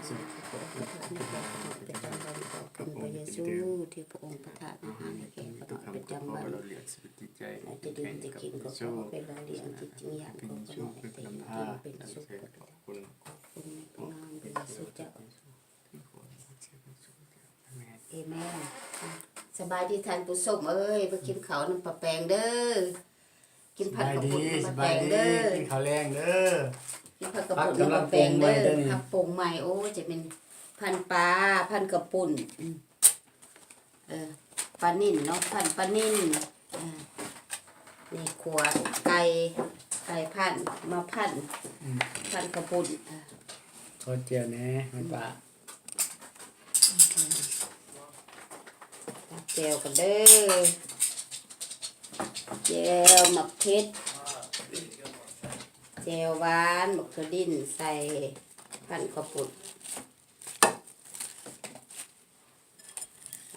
ສະເດັດພະອົງປະທານອາຫານໃຫ້ແກ່ຂ້ານ້ອຍເປັນຈຳວັນ ແລະຈະດື່ມຈະກິນກໍຂໍເປັນຫຼໍ່ລ້ຽງຈິດວິນຍານຂອງຂ້ານ້ອຍ ແຕ່ຢູ່ດີມີສຸກ ຂອບຄຸນໃນພະນາມພະເຢຊູເຈົ້າ. ເອແມນ. ສະບາຍດີທ່ານຜູ້ຊົມເອີຍ ມາກິນເຂົ້ານຳປ້າແປງເດີ ກິນຜັດເຂົ້າປຸ້ນນຳປ້າແປງເດີ ສະບາຍດີ ກິນເຂົ້າແລງເດີ ກິນຜັດເຂົ້າປຸ້ນນຳປ້າແປງເດີ ຜັກກຳລັງປຸງໃໝ່ເດີນີ້ ຜັກປຸງໃໝ່ ໂອ້ ຈະເປັນພັນປາ ພັນເຂົ້າປຸ້ນ ອືມ ເອີ ປານິນເນາະ ພັນປານິນ ເອີ ນີ້ຂົ້ວໄກ່ ໄກ່ພັນ ມາພັນ ອືມ ພັນເຂົ້າປຸ້ນ ເອີ ຂໍແຈ່ວແດ່ ມັນປາ ຕັກແຈ່ວກັນເດີ ແຈ່ວໝາກເຜັດ ແຈ່ວຫວານ ໝາກຖົ່ວດິນ ໃສ່ພັນເຂົ້າປຸ້ນ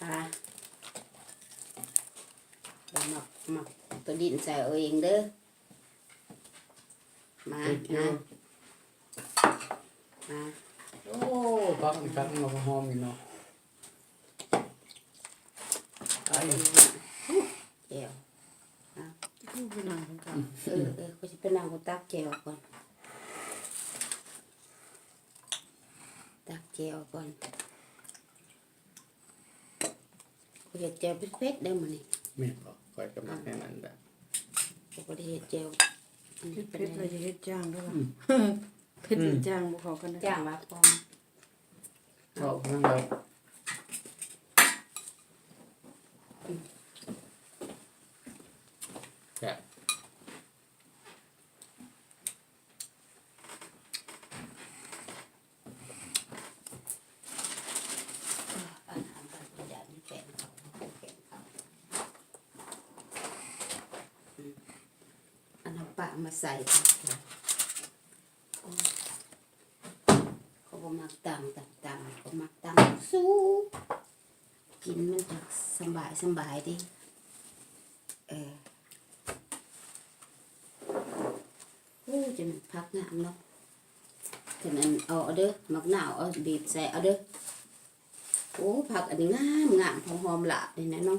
ອ່າ ແລ້ວໝາກ ໝາກຖົ່ວດິນໃສ່ເອົາເອງເດີ. ມາ ມາ ມາ ໂອ້ ຜັກນີ້ຄັກເນາະ ຫອມນີ້ເນາະ ໄກ່ ແຈ່ວ ອ່ະ ຄືໄປນັ່ງຂ້າງໆ ເອີ ເອີ ຂ້ອຍຊິໄປນັ່ງ ກູຕັກແຈ່ວກ່ອນ ຕັກແຈ່ວກ່ອນ. ຂ້ອຍເຮັດແຈ່ວເຜັດໆເດີມື້ນີ້ ແມ່ນບໍ່? ຂ້ອຍກໍມັກແນວນັ້ນແຫຼະ ຂ້ອຍບໍ່ໄດ້ເຮັດແຈ່ວ ເຮັດເຜັດແລ້ວຈະເຮັດຈາງເດີ ອືມ ເຜັດ ອືມ ຈາງບໍ່ເຂົ້າກັນເດີ ຈາງວ່າພໍ ເວົ້ານຳເຮົາ ອືມ ແຊບ. ອັນນັ້ນປາມາໃສ່ ໂອ້ຍ ເຂົາບໍ່ມັກຕັ້ງ ຕັ້ງ ຕັ້ງ ເຂົາມັກຕັ້ງສູງ ກິນມັນຈະສະບາຍ ສະບາຍເດ້ ເອີ ໂອ້ ຈັ່ງມັນຜັກງາມເນາະ ຄັນອັນ ເອົາ ເອົາເດີ ໝາກນາວ ເອົາ ບີບໃສ່ ເອົາເດີ ໂອ້ ຜັກອັນນີ້ງາມ ງາມ ຫອມໆ ລາບນີ້ນະເນາະ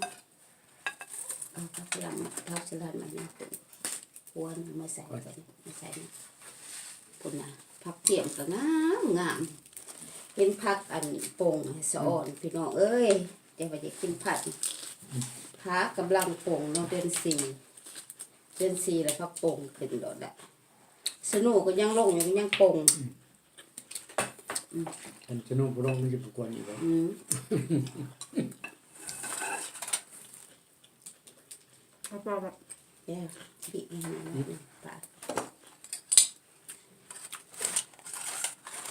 ເອົາຜັກສະລັດ ຜັກສະລັດມາຫຍັງ ຄວນມາໃສ່ ມາໃສ່ ພຸ້ນນະ ຜັກທຽມກໍງາມ ງາມ ເຫັນຜັກອັນປົ່ງສະອອນ ອືມ ພີ່ນ້ອງເອີຍ ແຕ່ວ່າຢາກກິນຜັດ ອືມ ຜັກກຳລັງປົ່ງເນາະ ເດືອນສີ່ ເດືອນສີ່ແລ້ວຜັກປົ່ງຂຶ້ນໂລດແຫຼະ ສະໂນກໍຍັງລົງຢູ່ ຍັງປົ່ງ ອືມ ອືມ ຄັນສະໂນບໍ່ລົງມັນຊິບໍ່ກວນອີກເນາະ ອືມ ເອົາປາກ ແລ້ວບີບໃຫ້ມັນ ອືມ ປາກ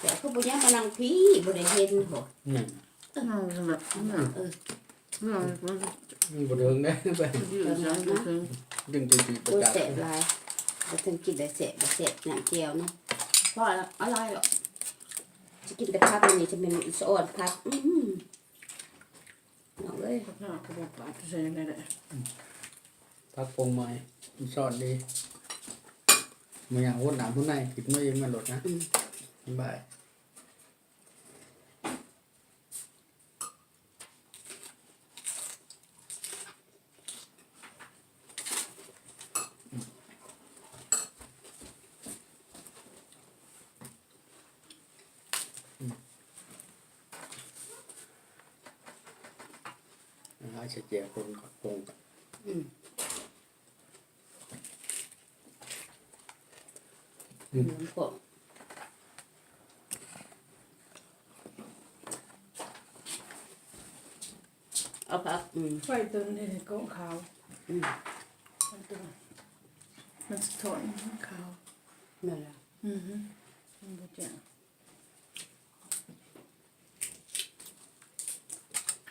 ແລ້ວຄືບໍ່ຍາມມານັ່ງພີ້ ບໍ່ໄດ້ເຫັນບໍ ແມ່ນ ເອີ ນັ່ງແບບນັ້ນ ເອີ ມັນບໍ່ເຖິງເດ້ ດຶງຕີໆ ໂອ້ຍ ແຊບຫຼາຍ ບໍ່ເຖິງກິນໄດ້ແຊບ ບໍ່ແຊບ ນ້ຳແຈ່ວເນາະ ພໍລະ ເອົາຫຼາຍດອກ ຊິກິນແຕ່ຜັກ ມື້ນີ້ຈະແມ່ນສະອອນຜັກ ອື ນ້ອງເອີຍ ຜັກຫຍ້າກໍບໍ່ປາດ ຈະໃສ່ຈັ່ງໃດໄດ້ ອືມ ຜັກປົ່ງໃໝ່ ມັນຊອດດີ ບໍ່ຢາກຫົດນ້ຳຫົດໃນ ກິນມາອີກມາໂລດນະ ອືມ ສະບາຍ ອືມ ອືມ ໃສ່ແຈ່ວຄົນກໍຄົນ ອືມ ອືມ ເອົາຜັກ ອືມ ໄຟຕົວນີ້ກໍຂາວ ອືມ ໄຟຕົວນັ້ນ ມັນສະທ້ອນຂາວ ນັ້ນລະ ອືຮຶ ມັນບໍ່ແຈ້ງ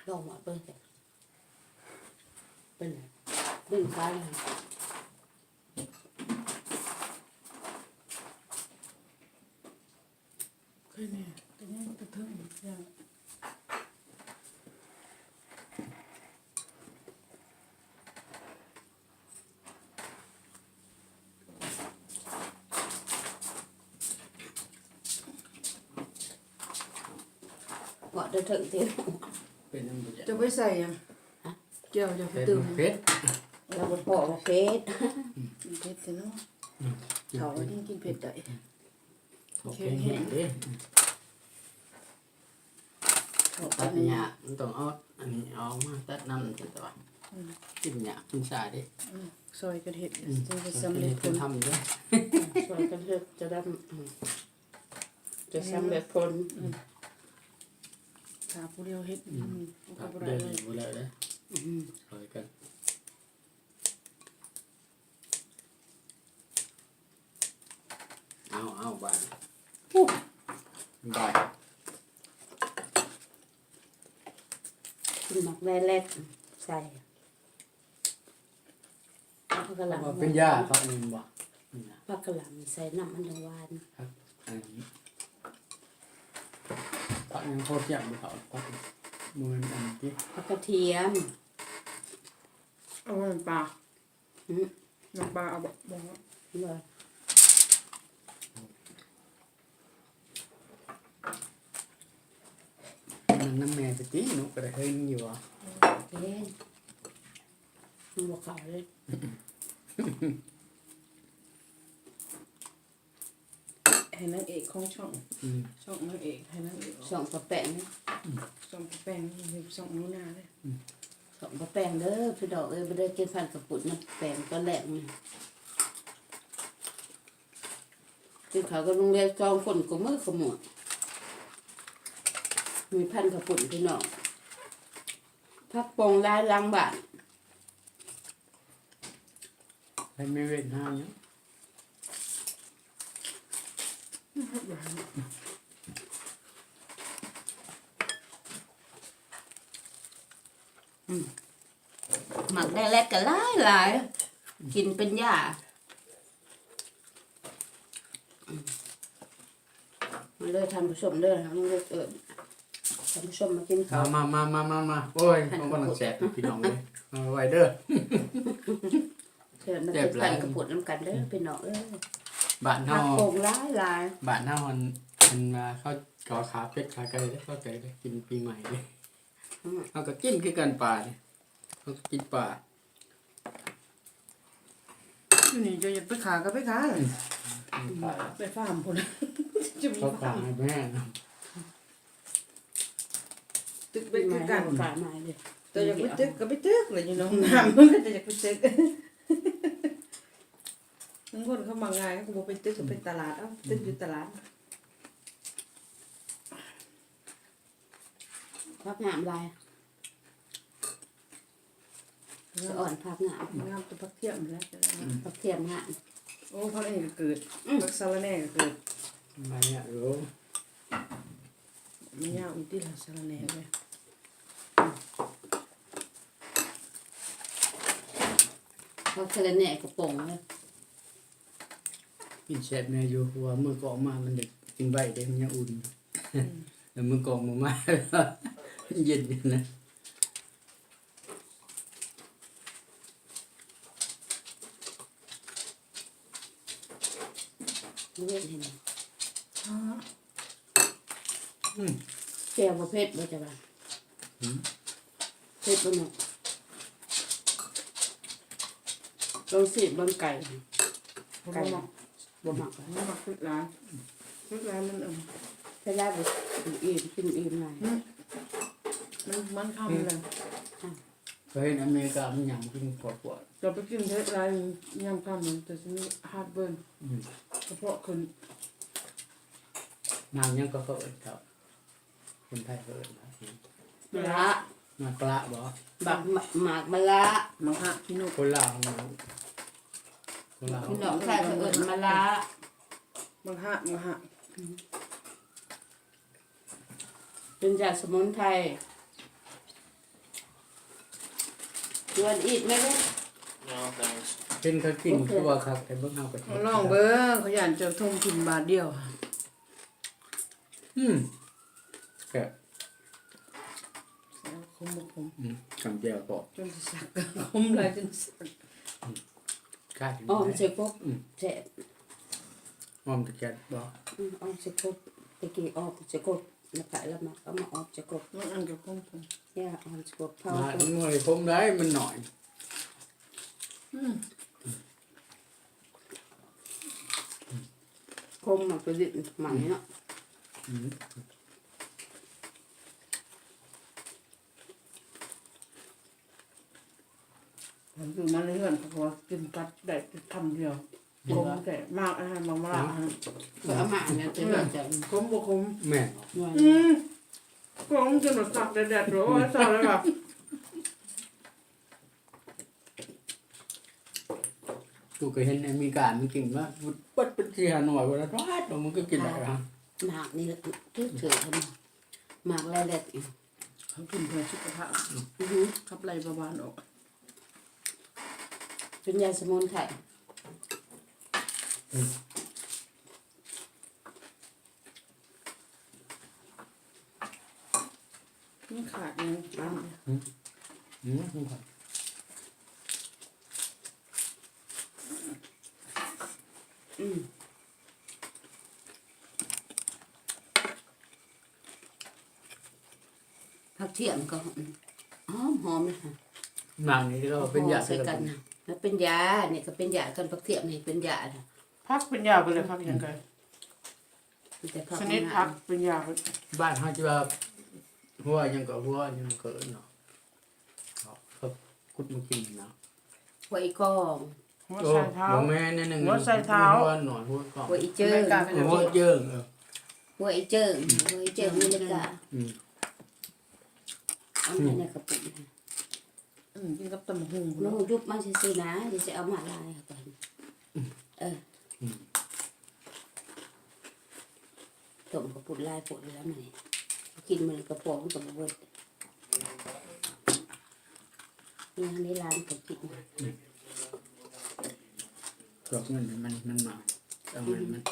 ລອງມາເບິ່ງ ເປັນ ດຶງຂາຍ ຄືນີ້ ຕົວນີ້ຕົວເທິງ ຢ່າງ ເດີເຖິງຕິ ເປັນຫຍັງບໍ່ຢາກ ຈະໄປໃສ່ຫຍັງ? ຮະ? ແຈ່ວຈະໄປຕື່ມ ເຜັດ ລາວບໍ່ພໍວ່າເຜັດ ເຜັດແທ້ເນາະ ອືມ ເຂົາກິນເຜັດໄດ້ ອືມ ເຂົາແຂງແຮງເດ້ ເຂົາ ຕັດຫຍ້າ ມັນຕ້ອງເອົາອັນນີ້ອອກມາ ຕັດນຳ ຈັ່ງຊັ້ນຕົວະ ອືມ ກິນຫຍ້າກິນຊາເດ້ ອືມ ຊ່ອຍກັນເຮັດ ອືມ ຈຶ່ງຈະສຳເລັດຜົນ ຊ່ອຍກັນເຮັດ ທຳເດີ້ ອືມ ຊ່ອຍກັນເຮັດຈະດຳ ອືມ ຈະສຳເລັດຜົນ ອືມ ຖ້າຜູ້ດຽວເຮັດ ອືມ ມັນກໍບໍ່ໄດ້ເລີຍ ບໍ່ໄດ້ເລີຍ ອືມ ຊ່ອຍກັນ ເອົາ ເອົາ ບາດ ບາດ ກິນໝາກແລກໃສ່ ເຂົາວ່າເປັນຢາ ຜັກອັນນີ້ແມ່ນບໍ່? ເປັນຢາ ຜັກກະຫຼ່ຳໃສ່ນ້ຳມັນຈັ່ງຫວານ ຜັກອັນນີ້ ຜັກຫຍັງ ໂຄຕຽມບໍ່ເຂົາ ຜັກ ບໍ່ແມ່ນອັນນີ້ຕິ ຜັກກະທຽມ ເອົານ້ຳປາ ຫືມ ນ້ຳປາເອົາບໍ່? ບໍ່ ບໍ່ ມັນນຳແມ່ໄປຕິ ໜູກໍໄດ້ເຫັນຢູ່ວ່າ ເຫັນ ມັນບໍ່ເຂົ້າເລີຍ ໃຫ້ນາງເອກຂອງຊ່ອງ ອືມ ຊ່ອງນາງເອກ ໃຫ້ນາງເອກ ຊ່ອງປ້າແປ້ງ ອືມ ຊ່ອງປ້າແປ້ງ ຊ່ອງໜູນາເດ້ ອືມ ຊ່ອງປ້າແປ້ງເດີພີ່ນ້ອງເອີຍ ບໍ່ໄດ້ກິນພັນກະປຸ້ນນຳປ້າແປ້ງຕອນແລກນີ້ ກິນເຂົ້າກັບໂຮງຮຽນສອງຄົນ ຂະມືຂະໝວດ ມີພັນກະປຸ້ນພີ່ນ້ອງ ຜັກປົ່ງຫຼາຍຫຼັງບ້ານ ໃຜມີເວນຫາຫຍັງ ອືມ ໝາກແດງແລກກໍຫຼາຍໆ ກິນເປັນຢາ ມາເດີທ່ານຜູ້ຊົມເດີ ມາເດີ ເອີ ທ່ານຜູ້ຊົມມາກິນເຂົ້າ ມາ ມາ ມາ ມາ ໂອ້ຍ ມັນກໍແຊບພີ່ນ້ອງເອີຍ ມາໄວເດີ ເຊີນມາກິນ ແຊບຫຼາຍ ພັນກະປຸ້ນນຳກັນເດີ ອືມ ພີ່ນ້ອງເອີຍ ບ້ານເຮົາ ຜັກປົ່ງຫຼາຍໆ ບ້ານເຮົາ ອັນ ອັນວ່າເຂົາກໍຂາເປັດຂາໄກ່ເດ້ ເຂົາກໍໄດ້ກິນປີໃໝ່ເດ້ ອືມ ເຮົາກໍກິນຄືກັນປານີ້ ເຮົາກໍກິນປາ ຢູ່ນີ້ເຈົ້າຢາກໄປຂ້າກໍໄປຂ້າ ອືມ ໄປຟາມພຸ້ນ ຈະມີ ເຂົາຂ້າໃຫ້ແມ່ນະ ຕຶກເບັດຄືກັນ ເຈົ້າຢາກໄປຕຶກກໍໄປຕຶກແຫຼະ ຢູ່ໜອງນ້ຳ ມັນກໍຈະຢາກໄປຕຶກ ບາງຄົນເຂົາມັກງ່າຍ ເຂົາກໍບໍ່ໄປຕຶກ ກໍໄປຕະຫຼາດ ເອົາ ຕຶກຢູ່ຕະຫຼາດ ຜັກງາມຫຼາຍ ສະອອນຜັກງາມ ງາມແຕ່ຜັກທຽມແຫຼະ ອືມ ຜັກທຽມງາມ ໂອ້ ຜັກອັນນີ້ກໍເກີດ ອືມ ຜັກສະລະແໜ່ກໍເກີດ ມາຍາກຢູ່ ມັນຍາວອີກຕິລະ ສະລະແໜ່ເວີຍ ຜັກສະລະແໜ່ກໍປົ່ງເລີຍ ກິນແຊບແນ່ຢູ່ ເພາະວ່າມື້ກ່ອນມາມັນໄດ້ກິນໄວເດ້ ມັນຍັງອຸ່ນ ອືມ ແລ້ວມື້ກ່ອນບໍ່ມາ ມັນເຢັນຢູ່ນະ ເຫັນ ອືມ ແຈ່ວບໍ່ເຜັດບໍ່ ເຈົ້າວ່າ? ຫືມ ເຜັດບໍ່ເນາະ? ລອງຊີມເບິ່ງໄກ່ ບໍ່ ໄກ່ ບໍ່ມັກ ບໍ່ມັກ ບໍ່ມັກເຜັດຫຼາຍ ເຜັດຫຼາຍມັນ ເອີ ເຜັດຫຼາຍບໍ່ອີ່ມ ກິນອີ່ມຫຼາຍ ຫືມ ມັນ ມັນຄຳ ຫືມ ເລີຍ ອ່ະ ເຄີຍເຫັນອາເມລິກາມັນຫຍັງກິນຂອບຂວດ ຈະໄປກິນເຜັດຫຼາຍຍາມຄ່ຳ ມັນຈະຊິມີຮາດເບີນ ອືມ ກະເພາະຂຶ້ນ ໝາກຫຍັງກໍເຂົາເອີ້ນເຈົ້າ ຄົນໄທເຂົາເອີ້ນໝາກຫຍັງ ມະລະ ໝາກມະລະບໍ ບັກ ໝາກມະລະ ໝາກຮາກຂີ້ນົກ ຄົນລາວ ຄົນລາວ ພີ່ນ້ອງໄທເຂົາເອີ້ນມະລະ ໝາກຮາກ ໝາກຮາກ ອືມ ເປັນຢາສະໝຸນໄພ You want eat, maybe? No, thanks. ເຫັນເຂົາກິນ ໂອເຄ ຄືວ່າຄັກ ແຕ່ເບິ່ງເຮົາກໍ ລອງເບິ່ງ ເຂົາຢ້ານເຈົ້າຖົມຖິ້ມບາດດຽວ ອືມ ແຊບ ແຊບ ຂົມບໍ່ຂົມ ອືມ ກຳແຈ່ວພໍ ຈົນຊິສັກ ຂົມຫຼາຍຈົນຊິສັກ ອືມ ກ້າກິນ ອອມໃສ່ກົບ ອືມ ແຊບ ອອມຕະແກດບໍ ອືມ ອອມໃສ່ກົບ ແຕ່ກີ້ອອມໃສ່ກົບ ລະໄປລະມາເອົາມາອອກຈາກກົກ ມັນອັນກໍຄົງ ຢ່າອອກຈາກກົກເຜົາ ມັນ ມັນບໍ່ໄດ້ຄົງໄດ້ ມັນໜ້ອຍ ອືມ ຄົມມັນກໍດິ້ນໃໝ່ເນາະ ອືມ ມັນຢູ່ມາໃນເຮືອນ ເຂົາກໍກິນກັດໄດ້ແຕ່ຄຳດຽວ ຂົມແທ້ ໝາກອັນນັ້ນໝາກມະລະຫັ້ນ ເຂົາເອົາມາອັນນັ້ນແຕ່ເຮືອນເຈົ້າ ຂົມບໍ່ຂົມ ແມ່ນ ອືມ ຂອງຈົນວ່າຄັກແດດໆ ໂອ້ຍ ຊາວແລ້ວວ່າ ກູກໍເຫັນອາເມລິກາມັນກິນມາເບິດເປັນສີ່ຫ້າໜ່ວຍ ບໍ່ໄດ້ທອດ ມັນກໍກິນໄດ້ຫວາ ໝາກນີ້ ຖືກເຖືກ ໝາກແລດໆ ເຂົາກິນເພື່ອສຸຂະພາບ ຂັບໄລ່ເບົາຫວານອອກ ເປັນຢາສະໝຸນໄພ ມັນຂາດຫຍັງ ອືມ ອືມ ຜັກທຽມກໍຫອມໆ ເລີຍ ໝາກນີ້ກໍເປັນຢາ ໃສ່ກັນນະ ມັນເປັນຢາ ນີ້ກໍເປັນຢາ ຄັນຜັກທຽມນີ້ເປັນຢາ ຜັກເປັນຢາ ເພິ່ນເອີ້ນຜັກຫຍັງກໍ ມີແຕ່ຜັກ ຊະນິດຜັກເປັນຢາ ບ້ານເຮົາຊິວ່າ ຫົວຫຍັງກໍຫົວຫຍັງກໍເອີ້ນເນາະ ເຂົາຂຸດມາກິນເນາະ ຫົວອີກອງ ຫົວໄຊເທົ້າ ບໍ່ແມ່ນ ອັນໜຶ່ງຫົວໄຊເທົ້າ ຫົວໜອນ ຫົວກອງ ຫົວອີເຈິງ ຫົວເຈິງ ເອີ ຫົວອີເຈິງ ຫົວອີເຈິງ ອາເມລິກາ ອືມ ອັນນີ້ກະປຸງ ອືມ ກິນກັບຕຳບັກຫຸ່ງພຸ້ນ ໜູເນາະ ຢຸບມາຊື່ໆນະ ຢ່າຊິເອົາມາຫຼາຍເອົາກ່ອນ ເອີ ອືມ ຕົ້ມເຂົ້າປຸ້ນຫຼາຍໂພດແລ້ວມື້ນີ້ ກິນມື້ນີ້ກະພໍມັນກະບໍ່ເບິດ ຍັງໃຫ້ຫຼານເຂົາກິນ ອືມ ດອກເງິນມັນ ມັນມາ ເອົາເງິນມັນ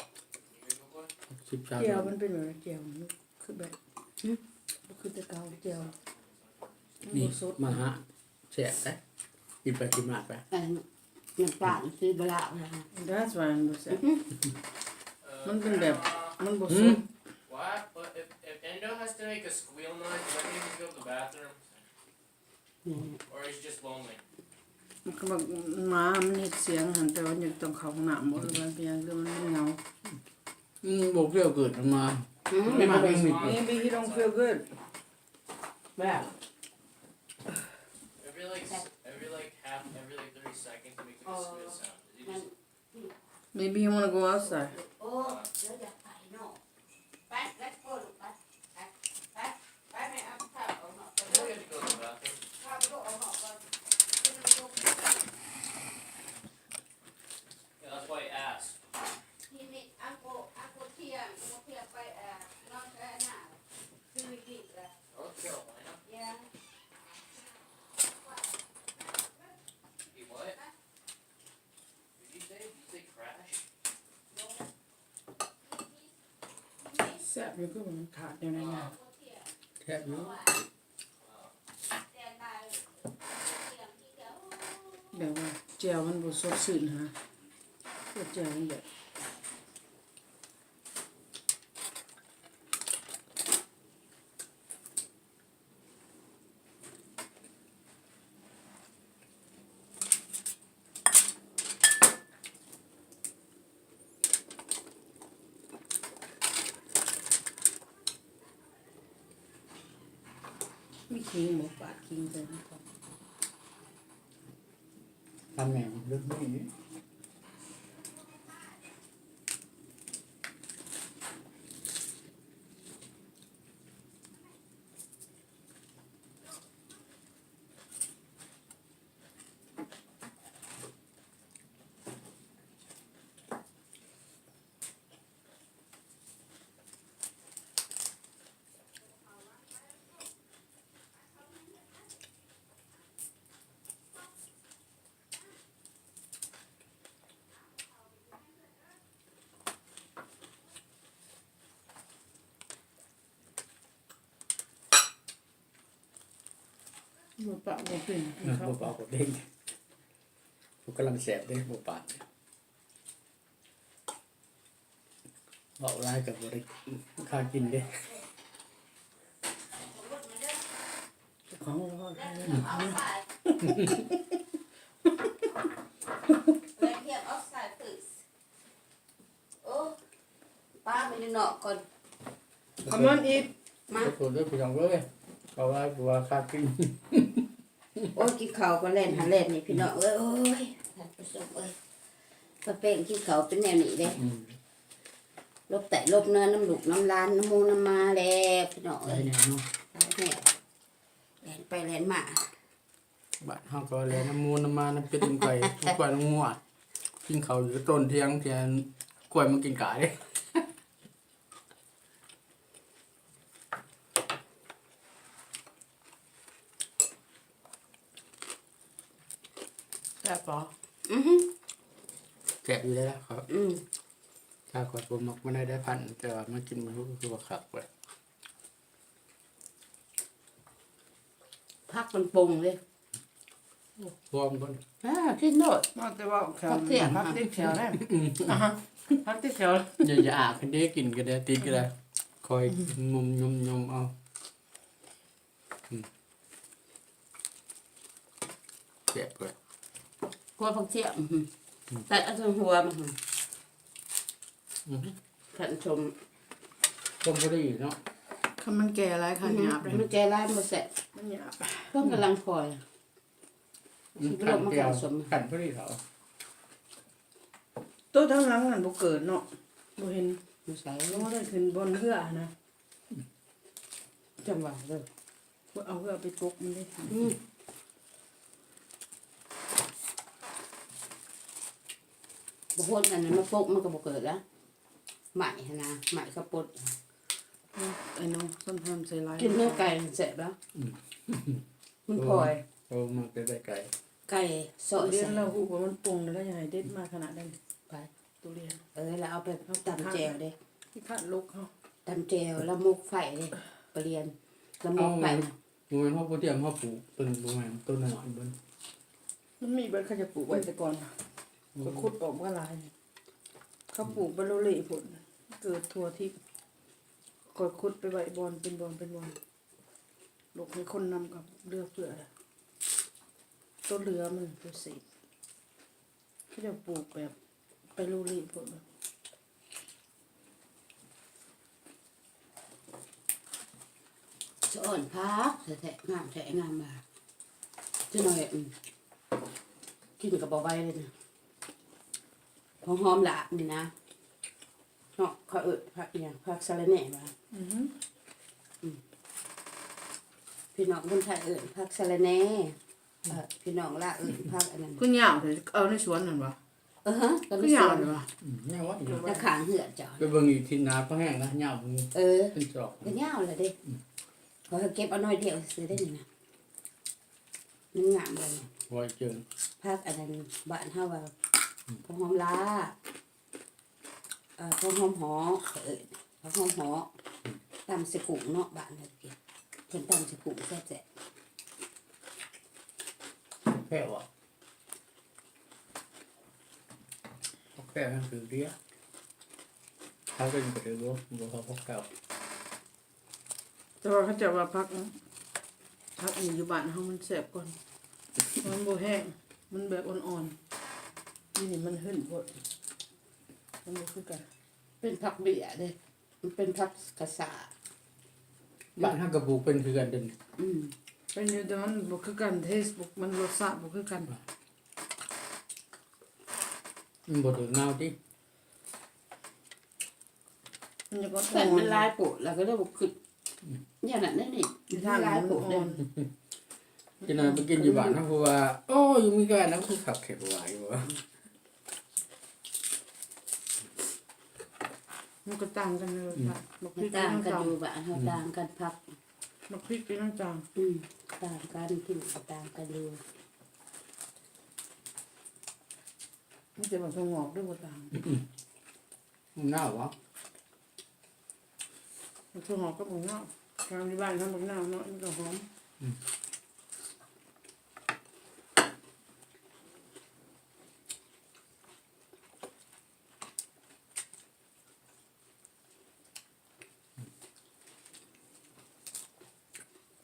ສິບ ຊາວ ແຈ່ວມັນເປັນແບບໃດ ແຈ່ວມັນຄືແບບ ຫື ບໍ່ຄືແຕ່ເກົ່າ ແຈ່ວ ນີ້ ມັນບໍ່ສົດ ມາຫາ ແຊບເດ້ ກິນໄປກິນມາໄປ ອັນ ນ້ຳປາມັນຄືບໍ່ລາວນະ That's why ມັນບໍ່ແຊບ ມັນເປັນແບບ ມັນບໍ່ສົດ What? But if, if Endo has to make a squeal noise, does that mean he can go to the bathroom? Or he's just lonely? ມັນກໍບອກໝາມັນເຮັດສຽງຫັ້ນ ແຕ່ວ່າຍັງຕ້ອງເຂົ້າຫ້ອງນ້ຳບໍ່ ຫຼືວ່າເປັນຫຍັງ ຫຼືມັນເຫງົາ ອືມ ບໍ່ feel good ມາ ອືມ Maybe he don't feel good. ແບບ Every like s- every like half every like thirty seconds it makes like a squeal sound. Is he just Maybe you wanna go outside. ໂອ້ ລາວຢາກໄປເນາະ ໄປ let's go ລູກ ໄປ ໄປ ໄປ ໄປ ແມ່ເອົາຂ້າວອອກນອກກ່ອນ He had to go to the bathroom. ຂ້າວໄປລູກອອກນອກກ່ອນ Yeah, that's why he asked. ທີ່ນີ້ອັງໂກ ອັງໂກທຽງ ອັງໂກທຽງໄປ ເອີ North Carolina ຄືນີ້ລະ North Carolina? Yeah. He what? Did you say, did you say crash? ແຊບຢູ່ ຄືວ່າມັນຂາດແນວໃດນະ ແຊບຢູ່ ແບບວ່າແຈ່ວມັນບໍ່ສົດຊື່ນຫັ້ນນະ ແຈ່ວມັນແບບ ມີຂີງບໍ່? ປາດຂີງໃສ່ມັນກ່ອນ ທຳແມ່ນເລິກນີ້. ບໍ່ປະບໍ່ເປັນ ກິນເຂົ້າ ບໍ່ປະບໍ່ເປັນ ກຳລັງແຊບເດ້ ບໍ່ປະ. ເວົ້າຫຼາຍກໍບໍ່ໄດ້ຄ່າກິນເດ້. Let him outside, please. ໂອ້ ປ້າໄປຢູ່ນອກກ່ອນ. Come on, eat. ມາ ຂໍໂທດເດີພີ່ນ້ອງເອີຍ ເວົ້າຫຼາຍກວ່າຄາກິນ. ໂອ້ຍ ກິນເຂົ້າກໍແລ່ນຫັ້ນແລ່ນນີ້ພີ່ນ້ອງເອີຍ. ໂອ້ຍ ທ່ານຜູ້ຊົມເອີຍ ປ້າແປ້ງກິນເຂົ້າເປັນແນວນີ້ເດ້. ອືມ ຫຼົບໃຕ້ຫຼົບເໜືອນຳລູກນຳຫຼານ ນຳໝູນຳໝາແລ້ວພີ່ນ້ອງເອີຍ. ໄດ້ແນ່ເນາະ ໄດ້ແນ່ ແລ່ນໄປແລ່ນມາ. ບ້ານເຮົາກໍແລ່ນນຳໝູນຳໝາ ນຳເປັດນຳໄກ່ ນຳຄວາຍນຳງົວ ກິນເຂົ້າຢູ່ຕົ້ນຖຽງ ທີ່ອັນຄວາຍມາກິນກາເດ້. ແຊບບໍ່? ອືຮຶ ແຊບຢູ່ເດ້ລະ. ອືມ ຖ້າຂ້ອຍບໍ່ມັກປານໃດໄດ໋ພັນ ແຕ່ວ່າມາກິນມື້ນີ້ຄືວ່າຄັກເວີຍ. ຜັກມັນປົ່ງເດ້ ລອງເບິ່ງ. ອ່າ ກິນໂລດ ມາແຕ່ເວົ້າແຂວ ຜັກທຽງ ຜັກຕິດແຂວເດ້. ອືມ ອ່າຮະ ຜັກຕິດແຂວ. ຢ່າ ຢ່າອາກເດ້ ກິນກໍໄດ້ ຕິດກໍໄດ້ ຄ່ອຍ ອືມ ຫຍຸ່ມໆເອົາ. ອືມ ແຊບເວີຍ ຂົ້ວຜັກທຽງ. ອືມ ແຕ່ເອົາແຕ່ຫົວມັນ. ອືຮຶ ຄັນສົ້ມ ສົ້ມພໍດີເນາະ. ຄັນມັນແກ່ຫຼາຍ ຄັນຫຍາບເດ້ ມັນແກ່ຫຼາຍມັນບໍ່ແຊບ ມັນຫຍາບ. ຕົ້ມກຳລັງພໍ ອືມ ຄັນແຈ່ວ ຄັນພໍດີເທົ່າ. ໂຕທາງຫຼັງນັ້ນບໍ່ເກີດເນາະ ບໍ່ເຫັນ ຢູ່ໃສ? ບໍ່ໄດ້ຂຶ້ນບ່ອນເຮືອຫັ້ນນະ. ຈັ່ງວ່າເດີ ເອົາເຮືອໄປປົກມັນເດ້. ອືມ ບໍ່ຄົນອັນນັ້ນມາປົກມັນກໍບໍ່ເກີດລະ ໄໝ້ຫັ້ນນະ ໄໝ້ເຂົ້າປົດ. ອືມ ໄອ້ນ້ອງ sometimes ໃສ່ຫຼາຍ ກິນເນື້ອໄກ່ແຊບລະ. ອືມ ມັນພອຍ ໂອ້ ມັນເປັນໄກ່ ໄກ່ຊອຍ ລຽນລາວຮູ້ວ່າມັນປົ່ງແລ້ວ ຢ່າໃຫ້ເດັດມາຂະໜາດນັ້ນ. ໄປ ທຸລຽນ ເອີ ແລ້ວເອົາໄປຕຳແຈ່ວເດ້ ທີ່ຂາດລູກເຮົາ ຕຳແຈ່ວ ລະໝົກໄຟເດ້ ປະລຽນ ລະໝົກໄຟ. ບໍ່ແມ່ນເຮົາບໍ່ຕຽມ ເຮົາປູກເປັນ ບໍ່ແມ່ນ ຕົ້ນນ້ອຍເບິ່ງ ມັນມີເບິດ ເຂົາຈະປູກໄວ້ແຕ່ກ່ອນ. ອືມ ຂ້ອຍຂຸດອອກມາຫຼາຍ ເຂົາປູກໄປໂລເລພຸ້ນ ເກີດທົ່ວທິດ. ຂ້ອຍຂຸດໄປໄວ້ບ່ອນເປັນບ່ອນເປັນບ່ອນ ລູກໃຫ້ຄົນນຳກໍເຫຼືອເຟືອ ໂຕເຫຼືອມັນໂຕເສດ. ເຂົາເຈົ້າປູກແບບໄປໂລເລໂພດ ສະອອນຜັກແທ້ໆ ງາມແທ້ງາມວ່າ ຈັກໜ້ອຍ ອືມ ກິນກໍບໍ່ໄຫວເລີຍນະ. ຫົວຫອມລາບນີ້ນະ ເນາະ ເຂົາເອີ້ນຜັກອີ່ຫຍັງ ຜັກສະລະແໜ່ຫວາ? ອືຮຶ ອືມ ພີ່ນ້ອງຄົນໄທເອີ້ນຜັກສະລະແໜ່ ເອີ ພີ່ນ້ອງລາວເອີ້ນຜັກອັນນັ້ນ. ຄືຍາວແທ້ ເອົາໃນສວນນັ້ນຫວາ? ເອີ ກໍໃນສວນ. ອືມ ຍາວຫວາ? ຂ້າງເຮືອນເຈົ້າ ໄປເບິ່ງຢູ່ທີ່ນາ ພໍແຫ້ງນະ ຍາວເປັນ ເອີ ເປັນຈອກ ກໍຍາວແລ້ວເດ້. ອືມ ຂ້ອຍເກັບເອົາໜ້ອຍດຽວຊື່ໆເດ້ນີ້ນະ ມັນງາມເລີຍ ໄວເກີນ. ຜັກອັນນັ້ນ ບ້ານເຮົາວ່າ ອືມ ຜັກຫອມລາບ ເອີ ຜັກຫອມເຫາະ ເອີ້ນຜັກຫອມເຫາະ ອືມ ຕຳໃສ່ກຸ້ງເນາະ ບ້ານເຮົາກິນ ເພິ່ນຕຳໃສ່ກຸ້ງແຊບໆ. ແພະຫວາ? ແພະມັນຄືເດຍ ຖ້າເປັນໄປໄດ້ບໍ່ ບໍ່ເຂົ້າພວກເຈົ້າ. ແຕ່ວ່າເຂົາເຈົ້າວ່າຜັກ ຜັກອັນນີ້ຢູ່ບ້ານເຮົາມັນແຊບກວ່າ ມັນບໍ່ແຫ້ງ ມັນແບບອ່ອນໆ ຢູ່ນີ້ມັນຫຶ້ນໂພດ ມັນບໍ່ຄືກັນ. ເປັນຜັກເບ້ຍເດ້ ມັນເປັນຜັກກະສາ ບ້ານເຮົາກໍປູກເປັນຄືກັນເດ້. ອືມ ເປັນຢູ່ ແຕ່ມັນບໍ່ຄືກັນ ເທສ ມັນ ລົດຊາດບໍ່ຄືກັນ. ມັນບໍ່ຖືກໜາວຕິ ມັນຍັງອ່ອນ ແຕ່ມັນຫຼາຍໂພດ ແລ້ວກໍເລີຍບໍ່ຄິດ ອືມ ຢ່າງນັ້ນແນວນີ້ ມັນຫຼາຍໂພດເດ້. ອືມ ຈັກໜ້ອຍໄປກິນຢູ່ບ້ານເຮົາ ເພາະວ່າ ໂອ້ ຢູ່ເມການະ ຄືຄັກແທ້ ວ່າຢູ່ວ່າ ມັນກໍຕ່າງກັນເລີຍ ອືມ ມັນຕ່າງກັນຢູ່ ບ້ານເຮົາ ອືມ ຕ່າງກັນ ຜັກ ໝາກພິກກໍຍັງຕ່າງ ອືມ ຕ່າງກັນ ກິນກໍຕ່າງກັນຢູ່. ມີແຕ່ໝາກຖົ່ວງອກເດີບໍ່ຕ່າງ. ອືມ ມັນເນົ່າຫວາ? ໝາກຖົ່ວງອກກັບໝາກເນົ່າ ທາງຢູ່ບ້ານເຮົາໝາກເນົ່າເນາະ ມັນກໍຫອມ. ອືມ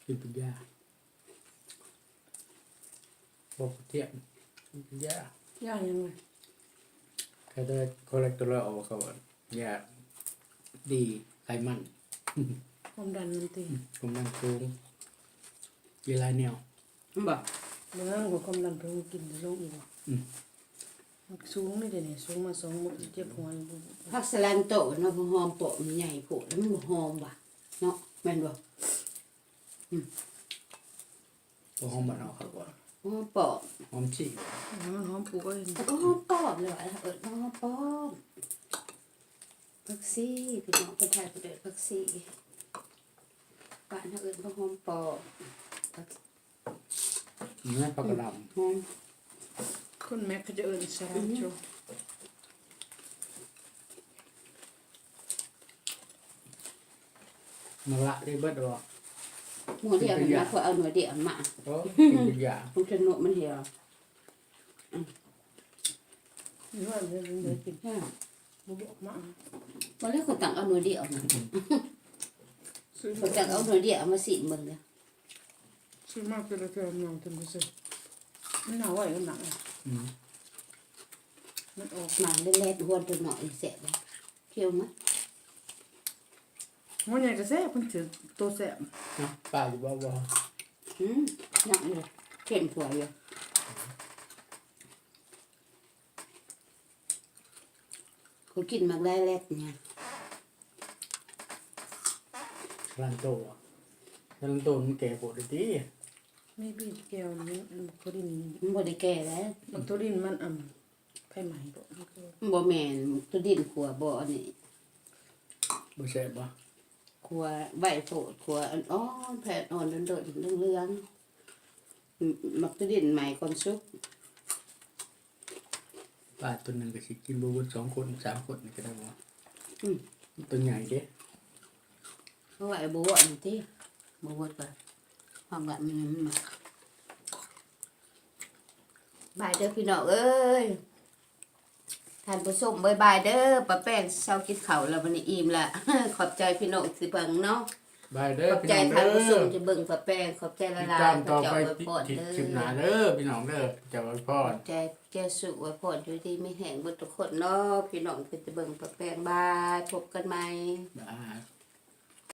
ກິນເປັນຢາ. ອກທຽງ ຢາ ຢາຫຍັງເວີຍ? ຄາແລສເຕີອລອລ ເຂົາວ່າຢາດີໄຂມັນ ຄວາມດັນມັນຕິ ຄວາມດັນສູງ ກິນຫຼາຍແນວ ແມ່ນບໍ່? ເບິ່ງ ຄວາມດັນສູງ ກິນລົງອີກບໍ່? ອືມ ມັນສູງນີ້ເດນີ້ ສູງມາສອງມື້ ເຈັບຫົວຢູ່. ຜັກສະລັນໂຕເນາະ ຫອມປອມໃຫຍ່ໂພດ ແລ້ວມັນບໍ່ຫອມຫວາເນາະ ແມ່ນບໍ່? ອືມ ບໍ່ຫອມບ້ານເຮົາຄັກກວ່າ ຫອມປ້ອມ ຫອມຊີ້ ມັນຫອມປູກເອີຍ ແລ້ວກໍຫອມປ້ອມເລີຍວ່າ ເອີ້ນຫອມປ້ອມ ຜັກຊີ ພີ່ນ້ອງຄົນໄທເພິ່ນເອີ້ນຜັກຊີ ບ້ານເຮົາເອີ້ນວ່າຫອມປ້ອມ ແມ່ນຜັກກະດຳ ຫອມ ຄົນແມັກເຂົາຈະເອີ້ນສະລັດໂຈ ມາລະໄດ້ເບິດບໍ່? ໜ່ວຍດຽວຫັ້ນນະ ເຂົາເອົາໜ່ວຍດຽວມາ ໂອ້ ກິນເປັນຢາ ຄົງຈະໜຸ່ມມັນຫ່ຽວ ອືມ ນີ້ວ່າເດີ ເດີກິນ ບໍ່ບອກມາ ບໍ່ແລ້ວ ເຂົາຕັກເອົາໜ່ວຍດຽວນະ ເຂົາຕັກເອົາໜ່ວຍດຽວມາຊີມເບິ່ງເດີ ຊື້ມາແຕ່ລະເທື່ອມັນເນົ່າເຕັມທີ່ສຸດ ມັນເນົ່າໄວຂະໜາດ ອືມ ມັນອອກມາແລດໆ ຮວນໂຕນ້ອຍແຊບເດ້ ຂຽວມາ ຫົວໃຫຍ່ກໍແຊບ ເພິ່ນຖືໂຕແຊບ ນະ ປາຢູ່ບໍ່? ບໍ່ ອືມ ຍັງຢູ່ ເຂັ້ມກວ່າຢູ່ ຂ້ອຍກິນໝາກໄດ້ແລດນີ້ ລັນໂຕ ລັນໂຕມັນແກ່ໂພດຕິ ມີບີແກ້ວນີ້ ມັນບໍ່ໄດ້ ມັນບໍ່ໄດ້ແກ່ແລ້ວ ມັນໂຕດິນມັນ ອຳ ໄຟໄໝບໍ່? ມັນກໍ ບໍ່ແມ່ນ ໂຕດິນຂົ້ວບໍ່ ອັນນີ້ ບໍ່ແຊບບໍ່? ຂົ້ວໄວໂພດ ຂົ້ວອ່ອນໆ ແຜ່ນອ່ອນ ດົນໆ ເຫຼືອງໆ ໝາກໂຕດິນໃໝ່ກ່ອນສຸກ. ປາໂຕໜຶ່ງກໍຊິກິນບໍ່ເບິດສອງຄົນສາມຄົນນີ້ກໍໄດ້ບໍ່? ອືມ ໂຕໃຫຍ່ເດ້ ເອົາໄວ້ບໍ່ວະນີ້ຕິ ບໍ່ເບິດກໍຫອມບາດນີ້ມັນມາ ບາຍເດີພີ່ນ້ອງເອີຍ ທ່ານຜູ້ຊົມ ບາຍບາຍເດີ ປ້າແປ້ງເຊົາກິນເຂົ້າແລ້ວ ວັນນີ້ອີ່ມລະ ຂອບໃຈພີ່ນ້ອງທີ່ເບິ່ງເນາະ. ບາຍເດີ ຂອບໃຈທ່ານຜູ້ຊົມທີ່ເບິ່ງປ້າແປ້ງ ຂອບໃຈຫຼາຍໆ ພະເຈົ້າອວຍພອນເດີ ຄລິບໜ້າເດີພີ່ນ້ອງເດີ ພະເຈົ້າອວຍພອນ ຂອບໃຈ ພະເຈົ້າສູ່ອວຍພອນ ຢູ່ດີມີແຮງເບິດທຸກຄົນເນາະ ພີ່ນ້ອງທີ່ເບິ່ງປ້າແປ້ງ ບາຍ ພົບກັນໃໝ່ ບາຍ.